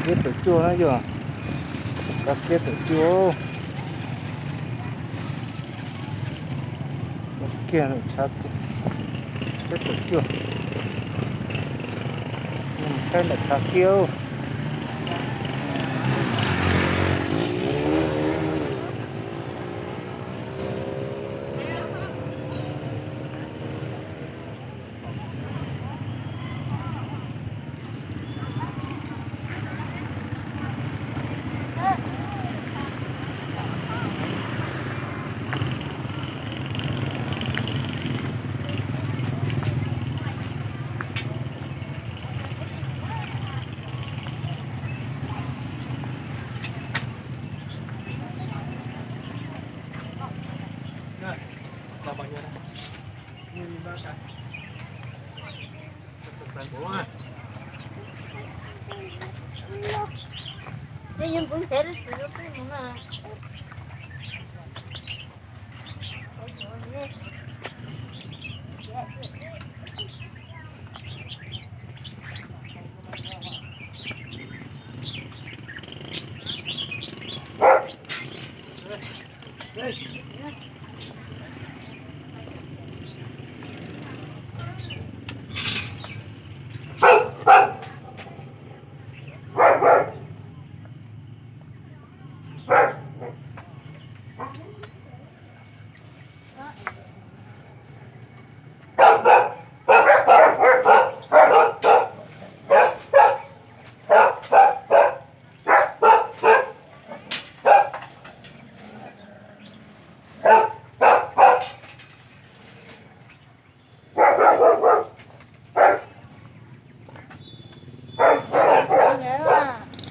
Kiab tawm cuaj na yog, tshav kiab tawm cuaj. Kiag tshav, kiab tawm cuaj. Saib ntawm tshav kiab.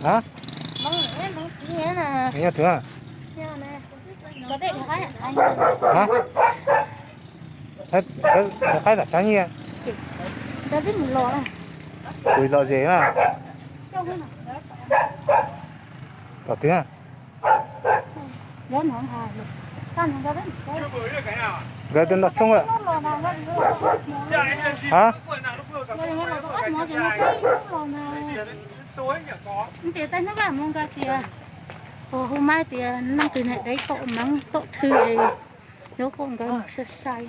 Hả? Nyob twg? Hả? Qaib, qaib, qaib tam tshav nyiaj. Kuv los ze na. Tom twg? Nkawd twb noj tshoob lawm. Hả? Tias tej hnub Vaj Hmoob nkawd tias, hu mab tias neeg twg niam dev tom meev tom thw, yuav kom nkawd mus sai sai.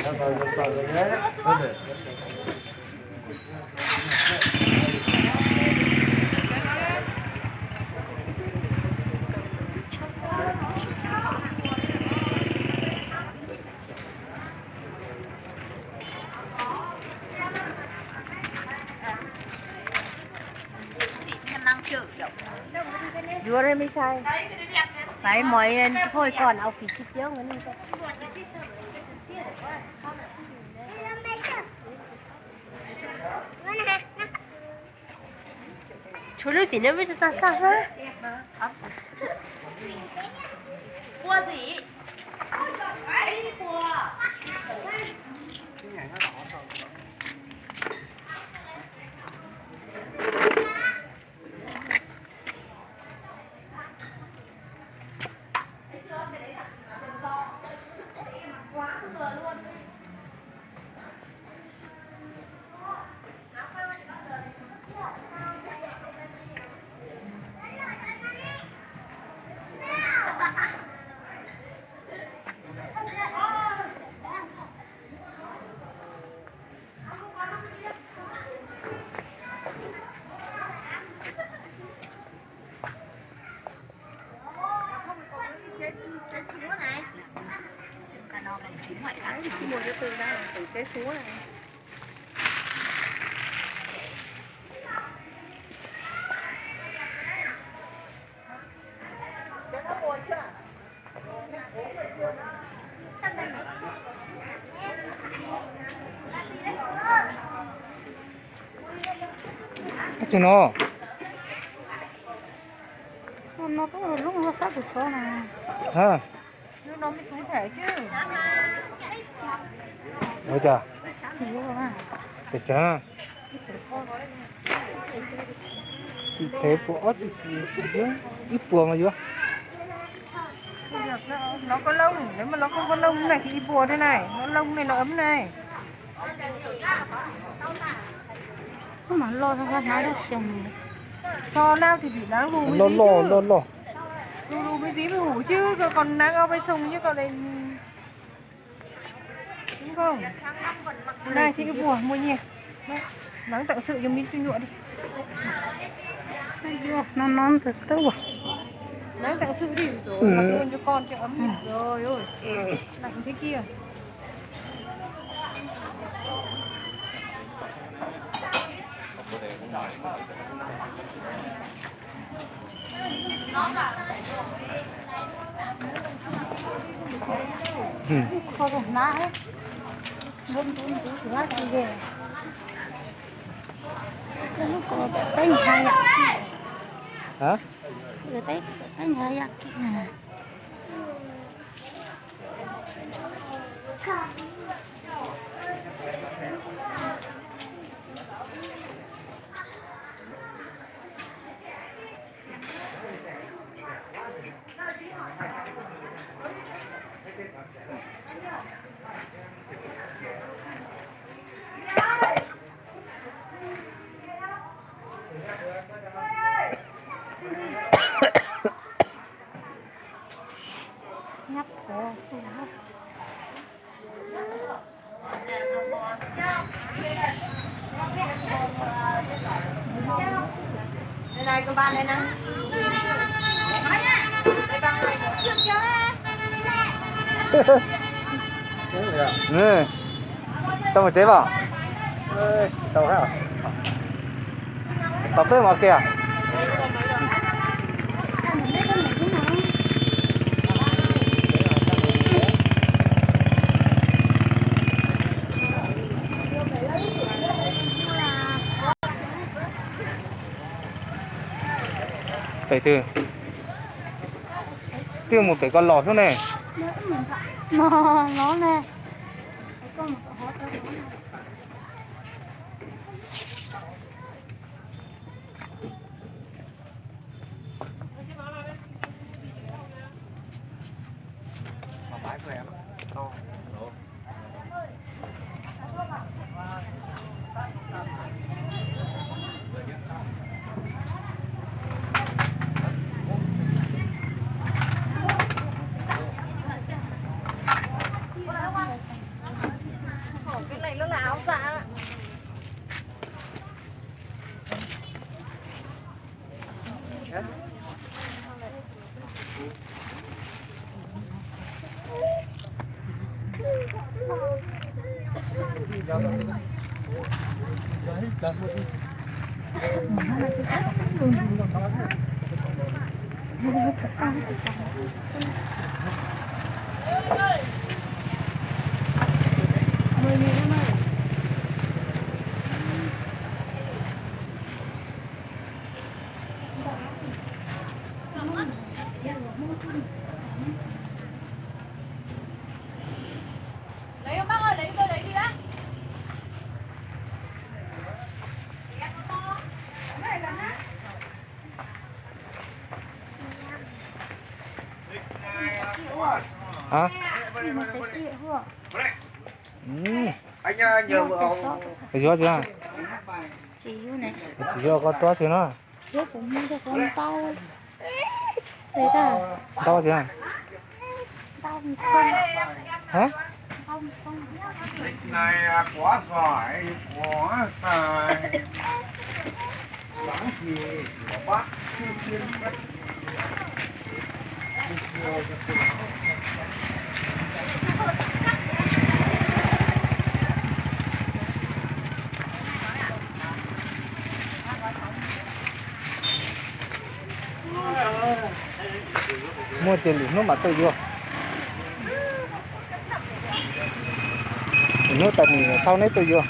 Muab rau pog, muab rau pog. Yuav li me ntxhais, phải mời thôi còn ông kỹ sư tiếng nữa. Tshuav lub tim no peb tsis tau xaj na. Tab sis no, no, no, lub no sab tus xov na. Ha. Lub no me xub them xwb. Ua cas? Yuav na. Pes tsawg? Ib puas ob txhiab, ib puas mas yuav. Los koj loj, lawv mas los koj koj loj na, ib puas thiab na, los loj ne los ấm ne. Koj mas loj, hnav dab tsi? Tso nab thì bị nắng lù, loj loj loj loj. Lù lù mới dí mới hủ chứ, còn nắng ao bay sùng chứ còn đây. Đúng không? Này thì cái bùa mua nhiều. Nắng tặng sự cho Mỹ tôi nhụa đi. No no ntawd tub. Nắng tặng sự đi, rồi mặc luôn cho con cho ấm. Rồi ôi. Lạnh thế kia. Kho rau na, ntu ntu ntu ntu hais tias, lub ko teb nws hais yam, hais tias teb nws hais yam. Nyab puas. Tau mus tsev mas. Tau peb mov kiag. Pem twg? Twb mus pem ko los xwb ne. No ne. Hả? Yuav tsis, tsis yuav, koj tuav tsis no. Ntau tsis? Hả? Muaj ces lwm hnub mam tuaj yuav. Lwm hnub tas nim thauj neb tuaj yuav,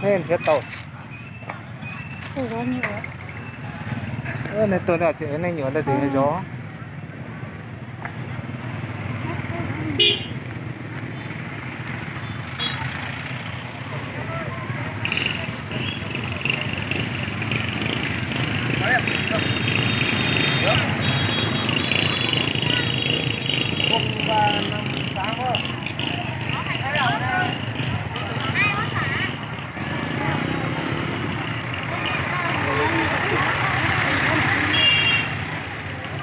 neb nrhiav tau. Nej tuaj no ces nej nyuam ntawd ces zov.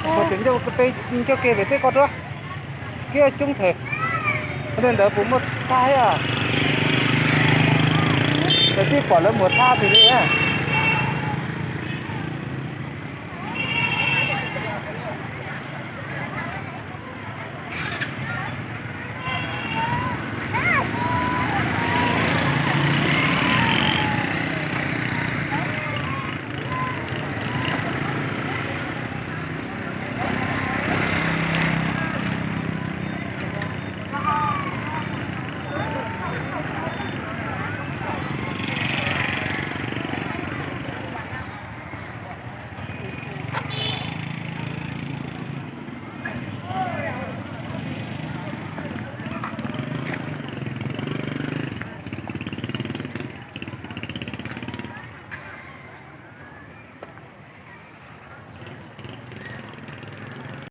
Ua tseem ncauj peb ncauj ke pem teb ko rua, kiab coob theem. Ua ntej ntawd puas muaj thab thiab? Lawv twb pom lawv mus thab tiag li.